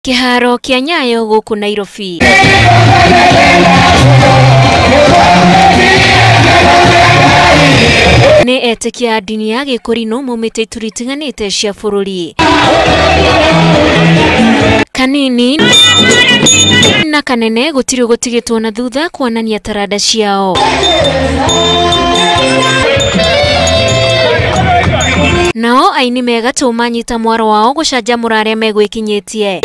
Kĩharo kĩa Nyayo gũkũ Nairobi. Nĩ etĩkia a ndini ya Gĩkũrinũ maumĩte ituri itiganĩte cia bũrũri. Kanini na kanene gũtirĩ gũtigĩtwo na thutha kuonania taranda ciao. Nao aini megatũ manyita mwaro wao gũcanjamũra arĩa megwĩkinyĩtie.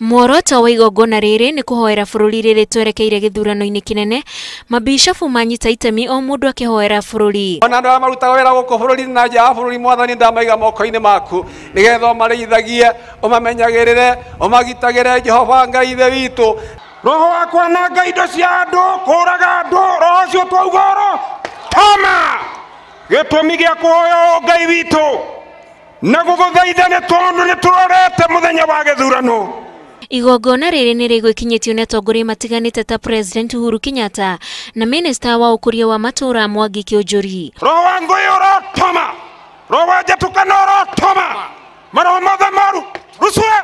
Muoroto wa igongona rĩrĩ nĩ kũhoera bũrũri rĩrĩ twerekeire gĩthurano-inĩ kĩnene. Mabishofu manyita itemi o mũndũ akĩhoera bũrũri. Ona andũ arĩa marutaga wĩra gũkũ bũrũri na nja wa bũrũri, Mwathani ndamaiga moko-inĩ maku nĩgetha ũmarĩithagie, ũmamenyagĩrĩre, ũmagitagĩre, Jehova Ngai Ithe witũ. Roho wa kwananga indo cia andũ, kũraga andũ, roho ũcio twauga oro toma. Gĩtũmi gĩa kũhoya Ngai witũ na gũgũthaitha nĩ tondũ nĩ tũrorete mũthenya wa gĩthurano. Igongona rĩrĩ nĩ rĩgwĩkinyĩtio nĩ atongoria matiganĩte ta President Uhuru Kenyatta na Minista wa ũkũria wa matũũra Mwangi Kĩũnjũri. Roho wa ngũĩ ũrotoma, roho wa njatũkano ũrotoma, maroho mothe moru rucue,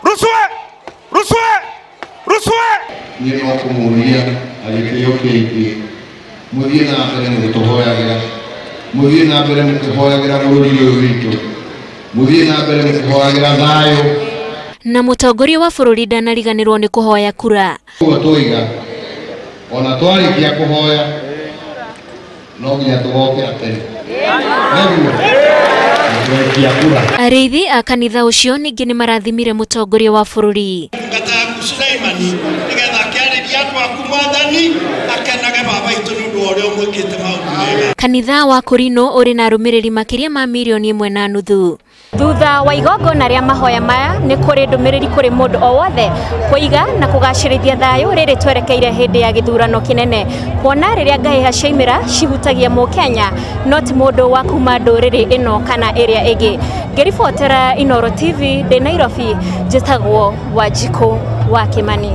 rucue, rucue, rucue. Niĩ no kũmũria na gĩtĩo kĩingĩ, mũthiĩ na mbere mũgĩtũhoyagĩra, mũthiĩ na mbere mũkĩhoyagĩra bũrũri ũyũ witũ, mũthiĩ na mbere mũkĩhoyagĩra thayũ. Na mũtongoria wa bũrũri ndanariganĩrwo nĩ kũhoya kura. Ũguo twoiga, ona twarĩkia kũhoya no nginya tũgokĩra tene nĩguo tũrekia kura. Arĩithi a kanitha ũcio ningĩ nĩ marathimire mũtongoria wa bũrũri. Ndungata yaku Suleimani nĩgetha akĩarĩria andũ aku Mwathani akenage baba itũ nĩ ũndũ wa ũrĩa ũmwĩkĩte maũndũ mega. Kanitha wa Kũrinũ ũrĩ na arũmĩrĩri makĩria ma milioni 1.5. Thutha wa igongona rĩa mahoya maya nĩ kũrĩ ndũmĩrĩri kũrĩ mũndũ o wothe kũiga na kũgacĩrithia thayũ rĩrĩ twerekeire hĩndĩ ya gĩthurano kĩnene, kuona rĩrĩa ngahĩha ciaimĩra cihutagia mũkenya no ti mũndũ wa kuma ndũrĩrĩ ĩno kana ĩrĩa ĩngĩ. Ngĩribotera Inooro TV ndĩ Nairobi, njĩtagwo Wanjikũ wa Kĩmani.